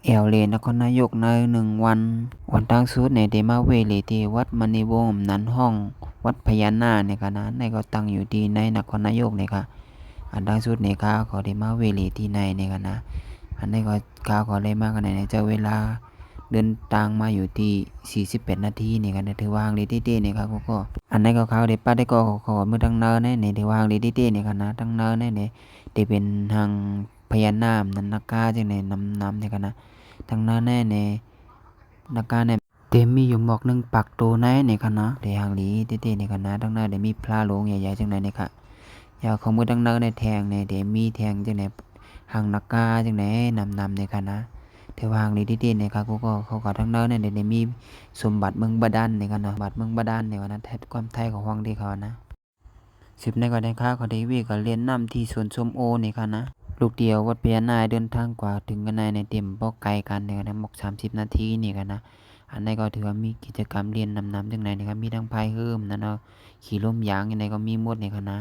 ແອວເລນະຄອນນາຍົກໃນໜຶ່ງວັນ. ອັນທາງສຸດນີ້ໄດ້ມາເວເລທີ່ວັດມະນີວົງ ອັນນັ້ນຫ້ອງວັດພະຍານາກນີ້ຄະນະ, ອັນນີ້ກໍຕັ້ງຢູ່ທີ່ໃນນະຄອນນາຍົກນີ້ຄະ. ອັນທາງສຸດນີ້ຂ້າກໍໄດ້ມາເວເລທີ່ໃນນີ້ຄະນະ, ອັນນີ້ກໍຂ້າກໍໄດ້ມາກັນໃນໃຊ້ເວລາເດີນທາງມາຢູ່ທີ່ສີ່ສິບແປດນາທີນີ້ຄະນະ, ຖືວ່າຫ່າງດີເດໆນີ້ຄະ. ກໍ ກໍ ອັນນີ້ກໍຂ້າໄດ້ປາດໄດ້ກໍ ກໍເມືອທາງເນີນນີ້ ຖືວ່າຫ່າງດີເດໆນີ້ຄະນະ. ທາງເນີນນີ້ ໄດ້ເປັນຮ່າງພະຍານາກ ນາກາຈັ່ງໃດນຳໆນີ້ຄະນະ. ທາງເນີນນີ້ ນາການີ້ ໄດ້ມີຢູ່ໝອກໜຶ່ງປັກໂຕໃນນີ້ຄະນະ, ໄດ້ຮ່າງດີເດໆນີ້ຄະນະ. ທາງເນີນໄດ້ມີພະໂລງໃຫຍ່ໆຈັ່ງໃດນີ້ຄະ. ຢ່າເຂົ້າເມືອທາງເນີນນີ້ ແທ່ງນີ້ ໄດ້ມີແທ່ງຈັ່ງໃດ ຮ່າງນາກາຈັ່ງໃດນຳໆນີ້ຄະນະ. ຖືວ່າຮ່າງດີເດໆນີ້ຄະ. ກໍ ກໍ ກໍ ກໍທາງເນີນນີ້ ໄດ້ ໄດ້ມີສົມບັດເມືອງບາດານນີ້ຄະນະ, ບັດເມືອງບາດານນີ້ຄະນະ, ແທ້ຄວາມໄທຂອງເຮົາເດເຂົານະ. ສິບໃນກໍໄດ້ ຂ້າກໍໄດ້ແວະກັນຫຼິ້ນນ້ຳທີ່ສວນສົ້ມໂອນີ້ຄະນະ. ລູກດຽວວັດພະຍານາກ ເດີນທາງກວ່າເຖິງກັນໃນ ໃນເຕັມບໍ່ໄກກັນນີ້ຄະນະ, ໝົກສາມສິບນາທີນີ້ຄະນະ. ອັນໃດກໍຖືວ່າມີກິດຈະກຳຫຼິ້ນນ້ຳໆຈັ່ງໃດນີ້ຄະ, ມີທັງພາຍເຮີມນັ້ນເນາະ, ຂີ່ລົມຢາງຈັ່ງໃດກໍມີໝົດນີ້ຄະນະ.